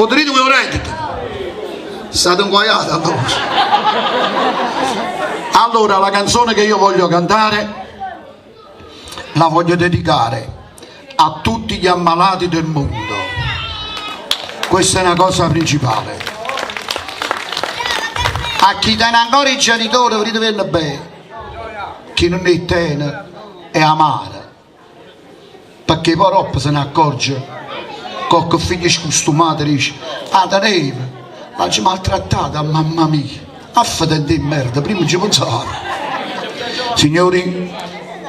'O tenite vuie 'o reddito? State 'nguaiate allora. Allora la canzone che io voglio cantare la voglio dedicare a tutti gli ammalati del mondo. Questa è una cosa principale. A chi tene ancora 'e genitori vulitevelle bene, chi nun 'e tene è amaro. Pecché poi doppo se ne accorge cocche figlio scustumato dice, 'A tenevo, l'aggio maltrattata a mamma mia, a fetente 'e merda, primma ce pensavo. Signori,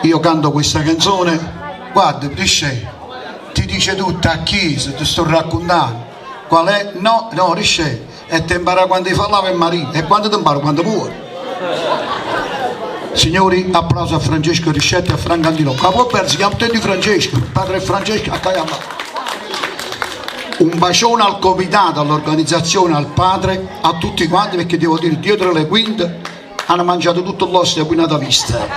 io canto questa canzone, guarda Priscè, ti dice tutto 'a chiesa, te sto raccontanno qual è, no, no Priscè, e te 'mparà quando 'e fa l'Ave Maria e quando te 'mpara quando muore. Signori, applauso a Francesco Riscetti e a Franco Antinò. Capo si chiama di Francesco, padre Francesco a Caiamà. Un bacione al comitato, all'organizzazione, al padre, a tutti quanti, perché devo dire, dietro le quinte hanno mangiato tutto l'osso e qui vista.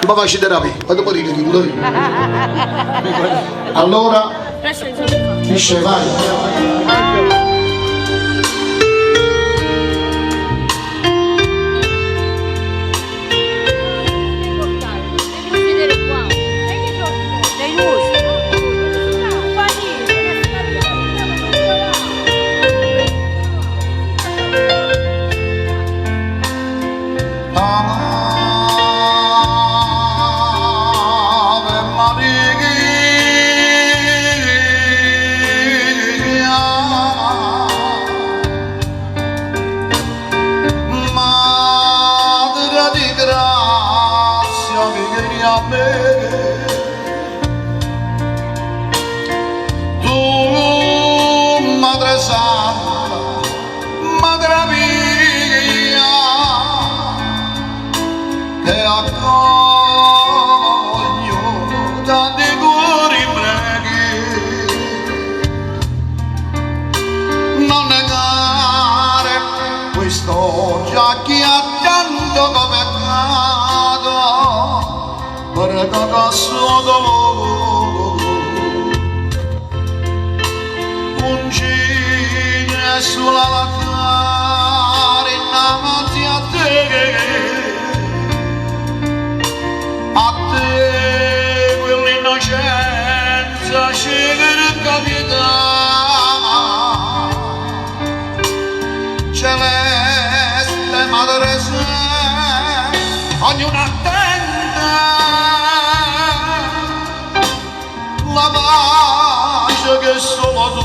Ma facite rapì, fate morire di lui. Allora, dice vai. Ave Maria. Madre di grazia, vieni a me. Tu, Madre Santa, Madre mia, che accoglio tanti cuori preghi, non negare questo già chi ha tanto peccato, perché suo dolore ungine sull'altare innanzi a te, a te quell'innocenza cerca pietà, celeste madre sei, ognuno attende la pace che solo tu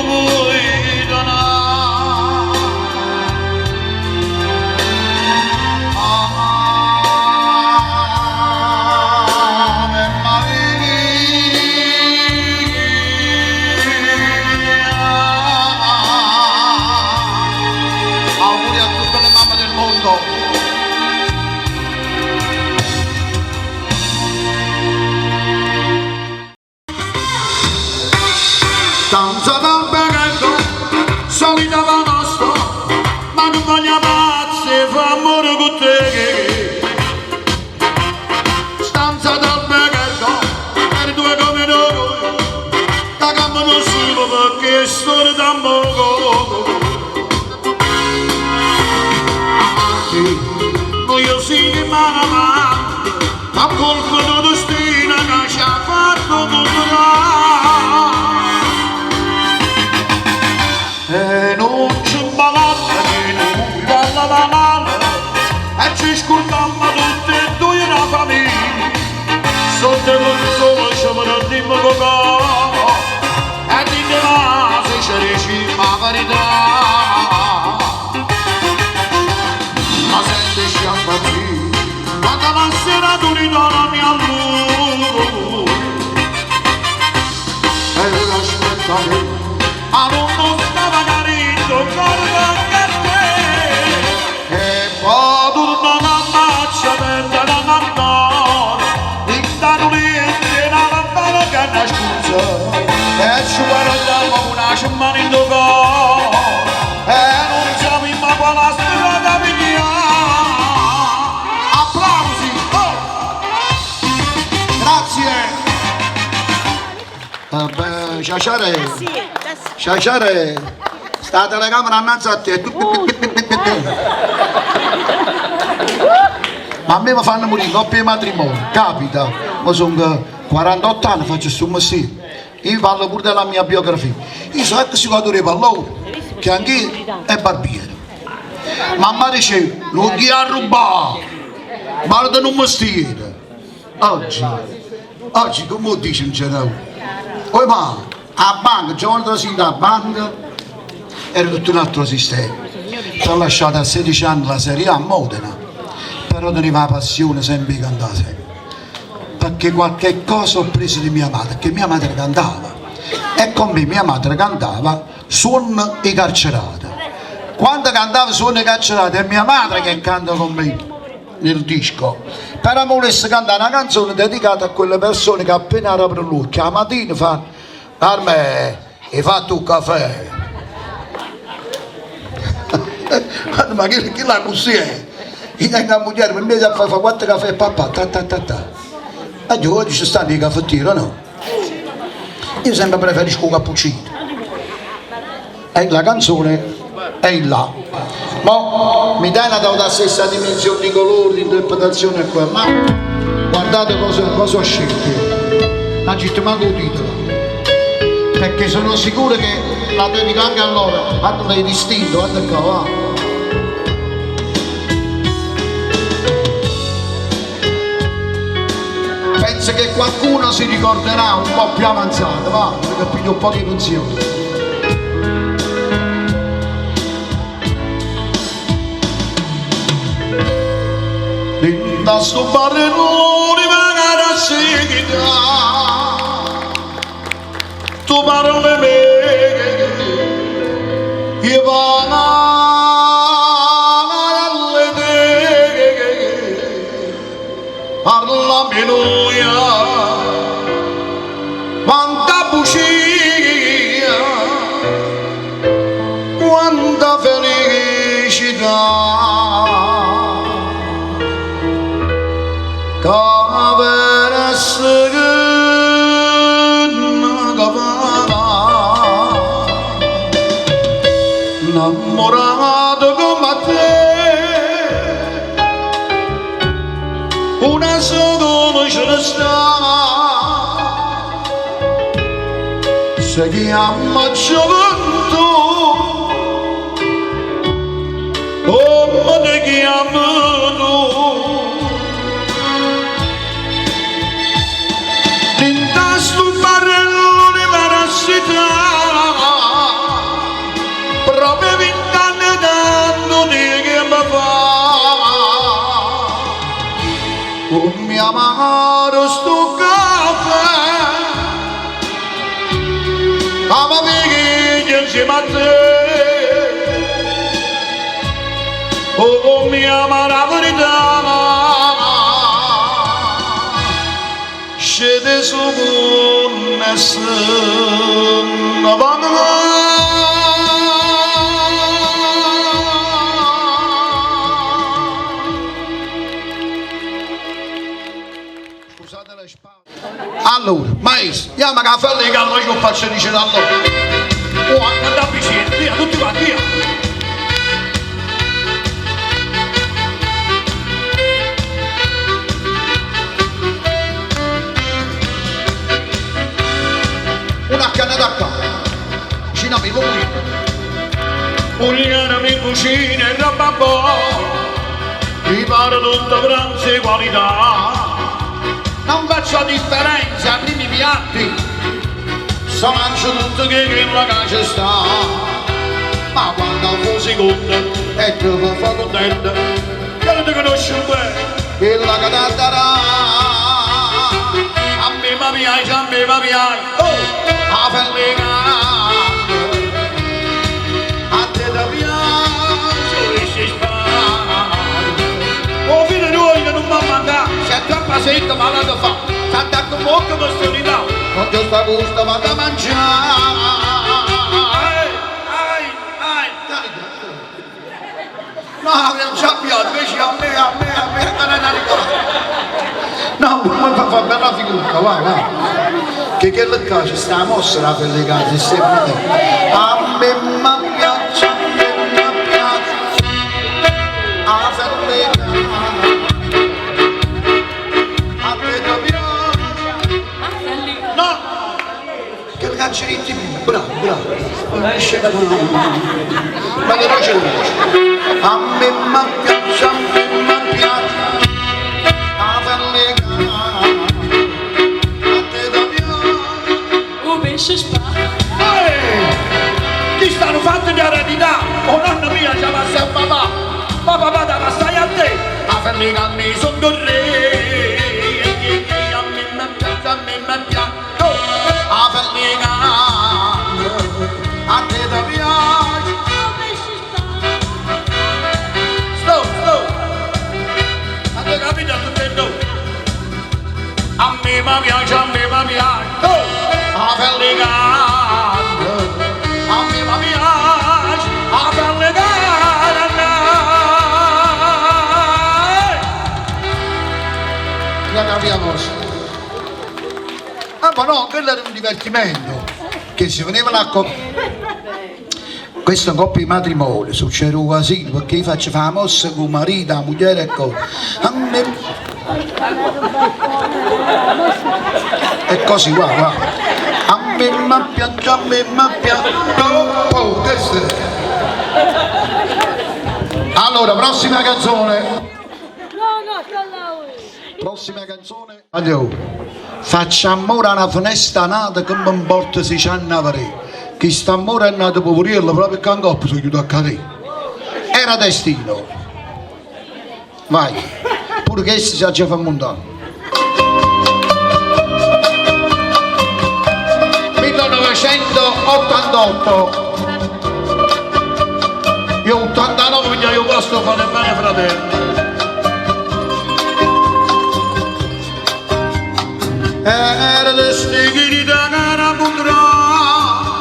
puoi donare. Ave Maria. Auguri a tutte le mamme del mondo. Stanza d'albergo, solita la nostra, ma non voglio pazzi, fa amore con te. Stanza d'albergo, per due come noi, da campano solo perché sono da poco. Avanti, voglio sì mano a mano, ma colpo di destino che ci ha fatto tornare. E non c'è malata che non parla da male, e ci scordiamo tutti e due una famiglia. Sotto il sole ci prendiamo con cuore, e di là se ci diciamo la verità. Ma senti sciampazzi, quando la sera tu ritorni a lui, e aspetta me, a non stava carino, guarda che te, e poi torna la faccia per la mandare, intanto lì una lampara che nascusa, e ci guardiamo una settimana in cuore, e non sappiamo quale strada pigliare. Applausi! Oh! Grazie! Vabbè. Ciaciare, Ciaciare, sta 'a telecamera annanze a te. Ma a me mi fanno murì 'ncopp' 'e matrimoni, capita, mo song 48 anni, faccio stu mestiere. Io parlo pure della mia biografia. Io so ex giocatore 'e pallone, chianchiere e barbiere. Mammà diceva, nun ghi a arrubbà, guarda nu mestiere. Oggi, oggi comme 'o dice in generale? Oi mà, 'a banca, già quando trasì 'int' 'a banca era tutto un altro sistema. Ci ha lasciato a 16 anni la Serie A a Modena, però teneva 'a passione sempre 'e cantà sempre. Perché qualche cosa ho preso di mia madre, che mia madre cantava e con me mia madre cantava Suonn 'e carcerate. Quando cantava Suonn 'e carcerate è mia madre che canta con me nel disco. Però me vulesse cantà na canzone dedicata a quelle persone che appena araprono l'uocchio 'a matina fanno Carmè, 'e fatto 'o cafè? Ma chillo accussì è. Io tengo 'a mugliera, me miette a fa fa quatt cafè e papà ta ta ta ta. Aggio oggi ci stanno 'e caffettiere o no? Io sempre preferisco 'o cappuccino. E la canzone è là. Mo mi dai la stessa dimensione di colore, di interpretazione e qua, ma guardate cosa, cosa ho scelto io. Non ci manco il titolo. Perché sono sicuro che la dedico anche a loro. Guarda l'hai distinto, guarda qua, va. Penso che qualcuno si ricorderà un po' più avanzato, va, perché piglio un po' di pensione. Dint'a stu barrellone magari sita Tu parle 'e me Io parlo 'e te Parlamme 'e nuje Quanta bucia Quanta felicità Ca venesse Nnammurato comme a te Una sola ce ne sta Se chiamma gioventù Comme te chiamme tu Dint'a stu barellone parassità Proprio vint'anne tanto tiempo fa Comme è amaro stu cafè Ca me piglio 'nzieme a te Comme è amara 'a verità Sceta suonne e se ne vanno Scusate le spalle. Allora, maestro, jamme ca fella 'e carne ce 'o faccio dicere a loro. Oh, andate vicino, via, tutti quanti, via. Una a n'ata ccà. Vicino a me, voi. Mugliera mi cucina e roba bona, mi pare tutta pranzo 'e qualità. Non faccio differenza a primi piatti, se mangio tutto chello ca ce sta. Ma quando 'o secondo e te vuò fa contento, ca nun te conosce bene, chella ca t'adda dà. A me mi piace, a me mi piace, oh, 'a fella 'e carne, a te te piace 'o pesce sparo. 'O filo d'uoglio che nun m'ha mancato, Si è troppa secca ma l'adda fa, s'attacca 'mmocca pe solità. Non ce sta gusto ma da mangià. Ai, ai, ai. No, abbiamo già avviato, invece a me, a me, a me, non è una ricordo. No, ma fa, fa bella figura, vai, vai. Che chella ccà ce sta 'a mossa d' 'a fellecata, se sente A me me piace, a me me piace 'a fellecata. A te te piace? No! Chello che aggio ditto prima, bravo, bravo. Ma che voce voce? A me me piace, a me me piace 'a fellecata. A te te piace? 'O pesce spada. Ehi! Chisto è nu fatto di eredità! O nonno mio ce passa a papà! Ma papà te passai a te! 'A fellecata me songo 'o rre! A me me piace, a me me piace 'a fellecata. A te te piace? 'O pesce spada. Stop, stop! Avete capito tutte e due? A me mi piace, a me mi piace! Oh! 'A fellecata! A me mi piace! 'A fellecata! Via via cosa. Ah, ma no, quello era un divertimento. Che si venivano a coppia. Questa è una coppia di matrimonio, succede un casino, perché io faccio fare la mossa con il marito, la moglie e cose. A me... E così, guarda, guarda. A me mi piace, a me mi piace. Oh, oh, questo è. Allora, prossima canzone. No, no, sta là. Prossima canzone. Allora, facciamo ora una finestra nata che mi importa se c'hanno a vedere. Che st'amore è nato poveriello proprio che ancora sono chiuso a cadere. Era destino. Vai. Pure che si già fa montare. 1988. Io 89 quindi io posso fare bene fratello. Era destino di cara potrà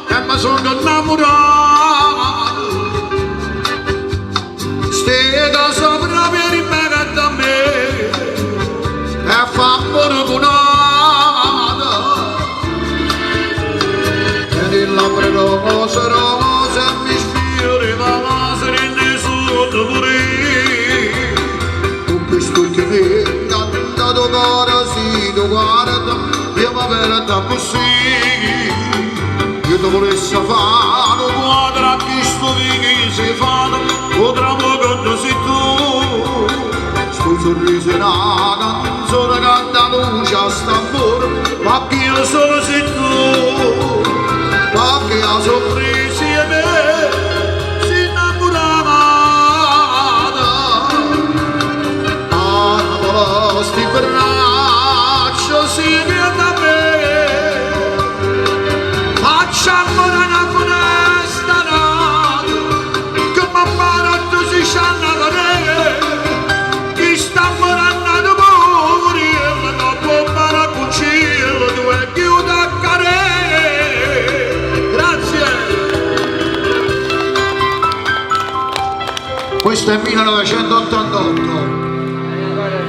e mi sono innamorato. Stega sopra per me che da me e fa amore con E di labbra rosa rosa mi sfioriva la serena sotto pure. Con questo che mi dato cuore si tu guarda io mi vedo così io ti volessi fare un quadro a questo viso si fa potrà poco sei tu. Sto sorriso è una canzone che dà luce a st'amore Ma chi io sono sei tu. Ma che ha sorpresi e me si innamorata. Ah, sti braccia si viene da me. Facciamo una finestra nata che mi appare si scianna da te. Chi sta morendo pure dopo paracucillo due chiude a care. Grazie. Questo è 1988.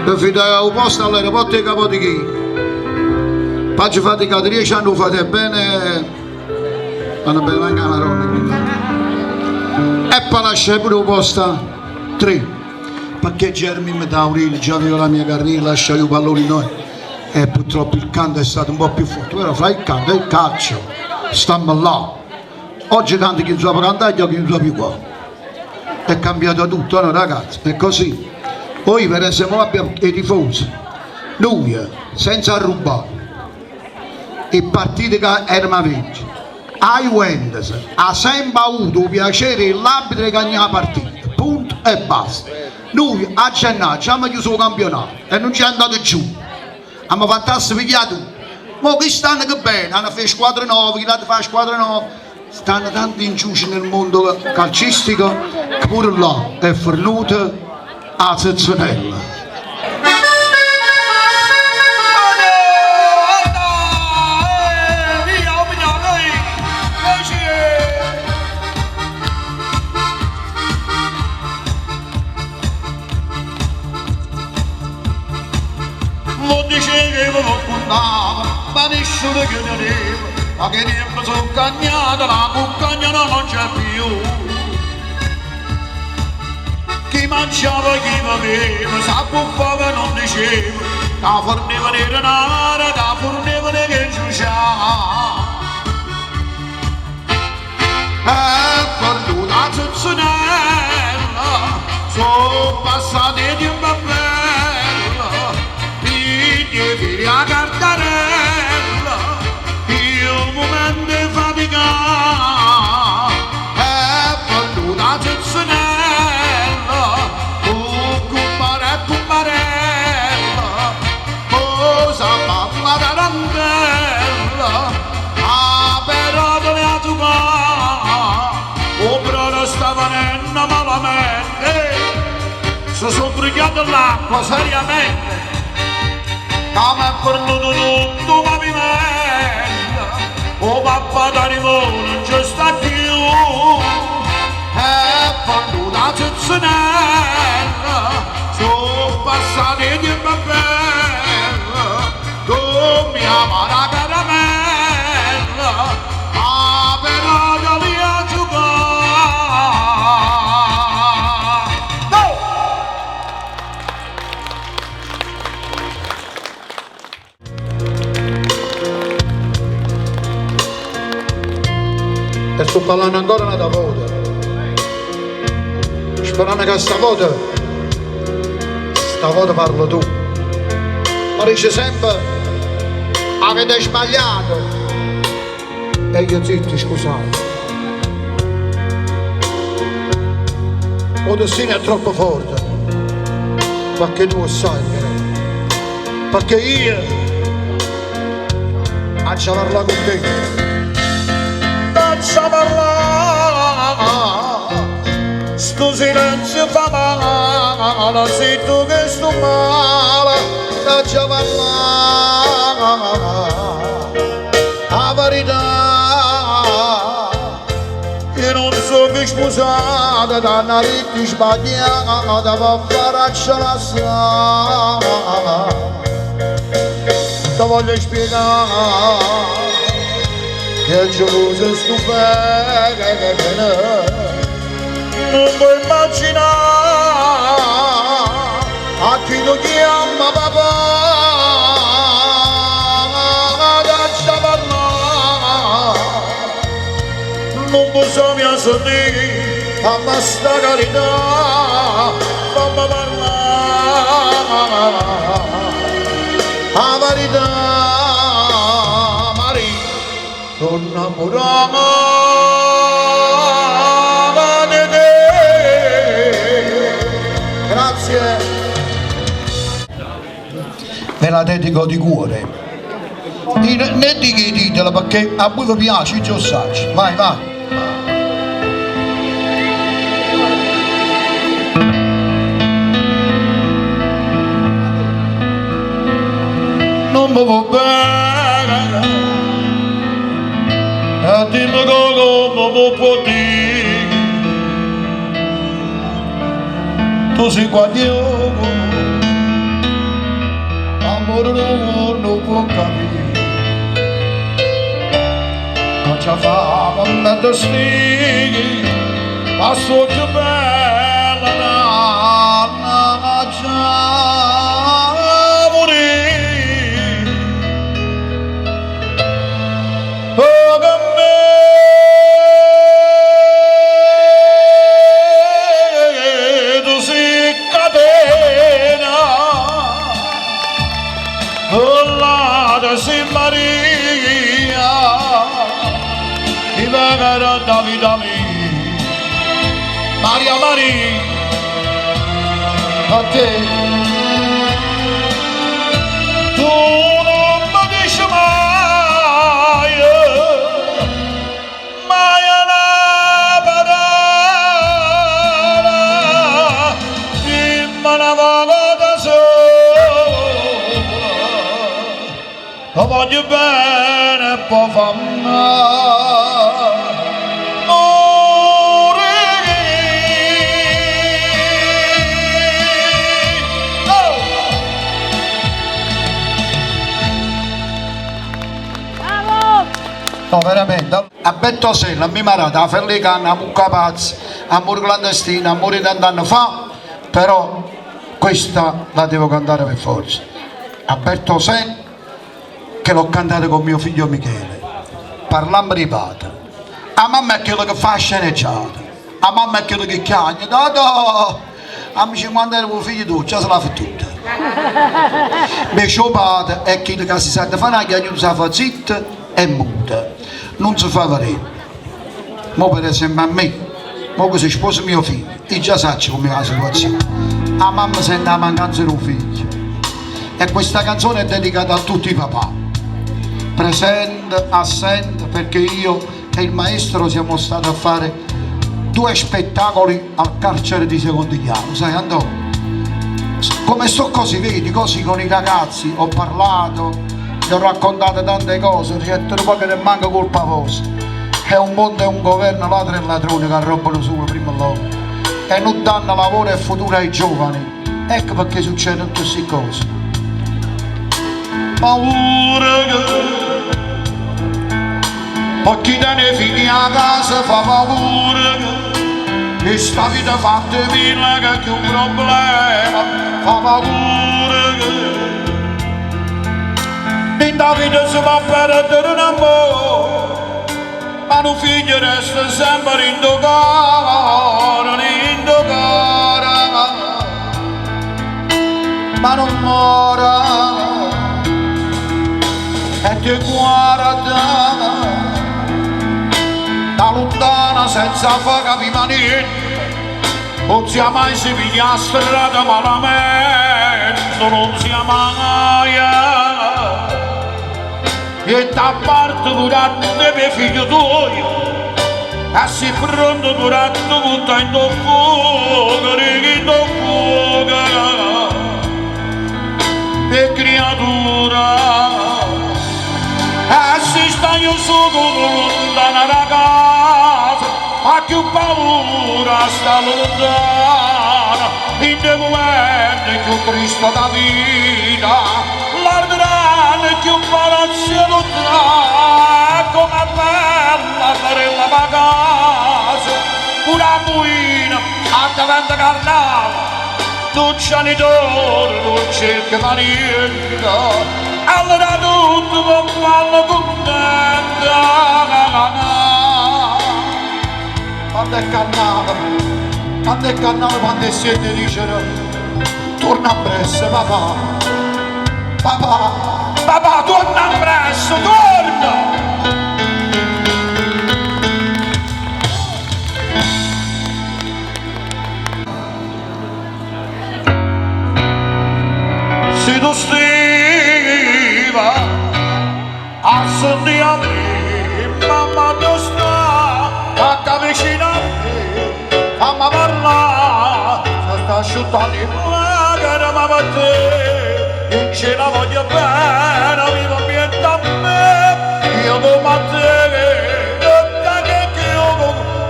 Per fidare un posto all'aeroporto di Capodichino. Faccio fatica 10 anni, fate bene, vanno bene anche la Maronna. E poi lasciai pure un posto 3. Perché Germi mi dà un già avevo la mia carriera, lasciai i palloni noi. E purtroppo il canto è stato un po' più forte, però fra il canto e il calcio stiamo là. Oggi tanti chi non sa cantare e chi non sa più qua. È cambiato tutto, no ragazzi? È così. Poi per esempio abbiamo i tifosi, noi senza rubare, e partite che erano vinti, a Juventus ha sempre avuto il piacere e l'abito di cagnare la partita, punto e basta. Noi a gennaio ci abbiamo chiuso il campionato e non ci è andato giù, abbiamo fatto sfigato tutto. Ma che stanno che bene, hanno fatto squadra nuova, chi l'ha fatto squadra nuova, stanno tanti inciuci nel mondo calcistico che pure là è fornuta a Zezzanella. Ma sole che teneva, ma che tempo sono cagnata, la cuccagna non c'è più. Chi mangiava, chi beveva, s'abbuffava e non diceva, che forniva di denaro, che forniva di che ciucciava. È perduta zuzzinella, sono passati tempi bella, pigli figli a cartarella, io momento di fatica. È perduta zuzzinella, con cumpare e cumparella, cosa parla tarantella, a però dove a giocare, o però sta venendo malamente, si sono brigliato l'acqua seriamente, come è perduto tutto pavimento, o papà da rimone non ci sta più, è perduta zuzzinella, sono passati tempi bella, tu mi amara caramella, ma però da lì a giocare. No! E sto parlando ancora una volta. Sperando che stavolta, stavolta parlo tu. Ma dice sempre, avete sbagliato. E io zitto, scusate. O destino è troppo forte. Perché tu sai che perché io faccio parlare con te. Faccia parlare, sto silenzio fa male, sei tu che sto male, Faccia parlare la verità. Io non so che sposata da una rete sbagliata per farci la strada. Ti voglio spiegare che geloso sto bene. Non puoi immaginare A chi tu chiama papà, faccia parlare, non bisogna sentire, fammi sta carità, fammi parlare. La verità, Maria, sono innamorato di te. Grazie. Ve la dedico di cuore. Io ne dico i titoli perché a voi vi piace, io so. Vai, vai. Non mi va bene, e dimmi come mi può dire, tu sei qua Dio, Amore non può capire. Non ci fa mettere passo più bella già morire. Oh, che me tu sei catena, oh, la sei Maria, ti venera da vita mia, Maria Maria, A te. Tu non mi dici mai, mai una parola, dimmi una volta sola, ti voglio bene e poi fammi morire. Oh! No, veramente. Alberto Sella, a me m'ha dato 'a fella 'e canna, 'a mucca pazza, Ammore clandestino, Ammore 'e tant'anne fa, però questa la devo cantare per forza. Alberto Sella, che l'ho cantata con mio figlio Michele. Parlammo d' 'e pate. 'A mamma è chella che fa 'a sceneggiata, 'a mamma è chella che chiagne, Totò! Amici quando era 'o figlio tuo, già se l'ha fottuta. Invece 'o pate è chillo ca si sente fa na chiagnuta s' 'a fa zitta e muta, nun se fa verè. Mo per esempio a me, mo che si sposa mio figlio, io già saccio comm'è 'a situazione. 'A mamma sente 'a mancanza d' 'o figlio. E questa canzone è dedicata a tutti i papà, presente, assente, perché io e il maestro siamo stati a fare due spettacoli al carcere di Secondigliano, sai Antò? Come sto così, vedi, così con i ragazzi ho parlato, gli ho raccontato tante cose, dicette nu poco nemmanco colpa vostra, è un mondo e un governo ladri e ladroni che arrobbano sulo primma loro e nun danno lavoro e futuro ai giovani, ecco perché succedono tutte 'sti cose. Paura che Po' chi tene 'e figli 'a casa fa paura che sta vita fatta 'e mille che cchiù problema fa paura che dint' 'a vita se po' perdere n'ammore ma nu figlio resta sempe dint' 'o core dint' 'o core ma nun more e te guarda da luntano senza fa capì mai niente, non sia mai si piglia 'a strada malamente, non sia mai e t'apparte pure a te pe' figlio tuoio e si pronto pure a te vuttà 'int' 'o fuoco, dint' 'o fuoco pe' criatura e si staje sulo luntano d' 'a casa fa cchiù paura a sta luntano 'int' 'e mumente cchiù triste d' 'a vita L'ardranno cchiù palazzi 'e luttà Comme è bella parella p' 'a casa Pure 'a muina addeventa carnale Nun c'è n'odore, nun cerca fa niente Allora tutto po' farlo cuntento Quando è cannavo, quando è cannavo, quando è siente dicere Torna ampresso, papà, papà, papà, torna ampresso, torna! Si tu stive a sentì a me, mamma addò sta? Ccà vicino a me, famme parlà, se sta asciuttanno 'e llacreme pe te, io nce la voglio bene, vive 'mpietto a me, io comme a te, nun tengo cchiù,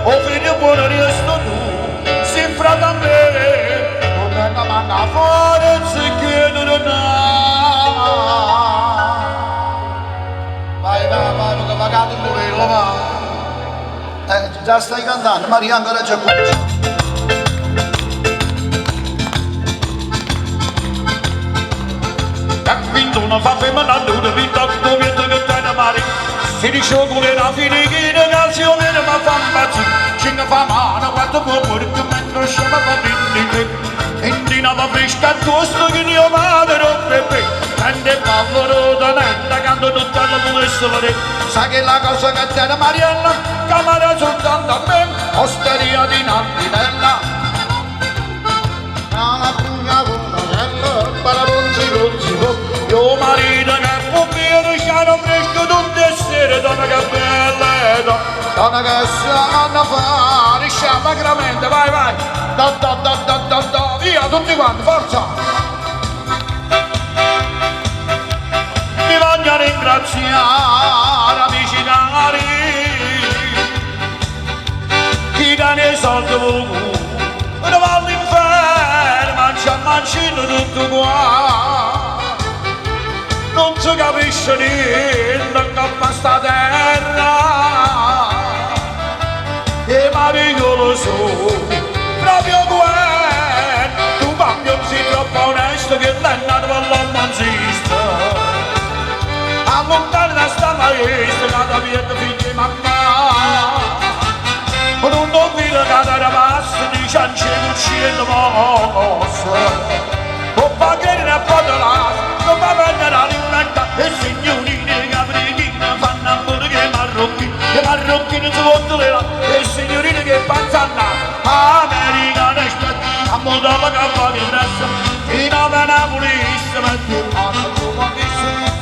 'o figlio buono rieste tu. Si frate a me, nun tengo manco 'a forza cchiù 'e turnà. Vai, vai, vai, perché va cade pure va. Già stai cantando, Maria ancora già cuccia. Che vintuna fa femmena nuda, 28 viento che tene mare. Si dice 'o culo 'e na filichina ca si 'o vede me fa 'mpazzì. Cinche fa mano, quattro p' 'o puorco, mentre scema fa 23. Intinava fresca e tuosto che mio padre 'o bebè. Prende e palle d' 'o tenente, canta tutta la vulesse vedè. Sa chella cosa che tene Mariella, ca mare soltanto a me, osteria di Nanninella. Mio marito che è pompiere c'era fresco tutte 'e sere donna che bella età donna che sanno fare sciamma veramente vai vai da da da da da da via tutti quanti forza Vi voglio ringraziare amici cari chi tene 'e solde p' 'o culo va all'inferno mancia mancino tutto quanto. Nun se capisce niente 'ncopp' a 'sta terra. sfasiello vostro. O fa credere a potolas, non fa prendere la libertà, e signorine caprichine fanno amore che marocchini, che marocchini si vogliono le là, e signorine che fanno americana aspetta, a modo che fa che pressa, fino a Napoli si mette.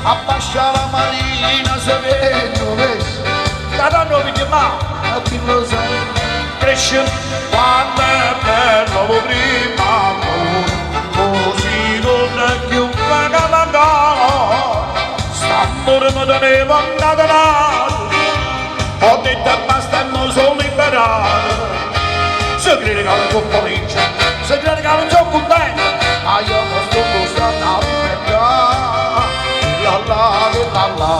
Abbascia la marina se vedo veste, Da danno mi chiama, a chi lo sa. Cresce quando è bello prima amore, così non è più che mancare, st'amore mi teneva incatenato, ho detto basta e mi sono liberato, se crede che non sono felice, se crede che non sono contento, Ma io non sto gustando la libertà, la la la la,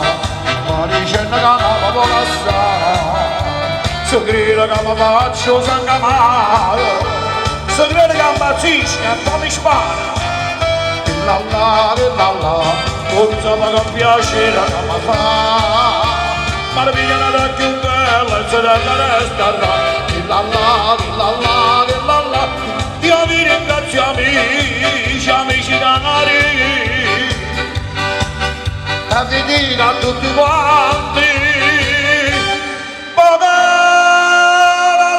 ma dicendo che non mi può lasciare. Se crede che mi faccio sangue amaro, se crede che impazzisco e poi mi spara, La la la la, non sa che piacere che mi fa, ma la figlia non è più bella e se la resterà, la la la la la la, io vi ringrazio amici, amici cari, la vedina a tutti quanti, buona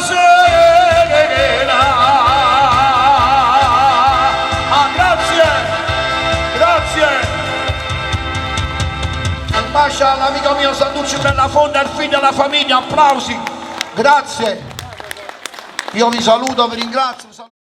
sera. Ah, grazie, grazie. Bacia l'amico mio Santucci Bellafonte, al figlio della famiglia, applausi. Grazie. Io vi saluto, vi ringrazio.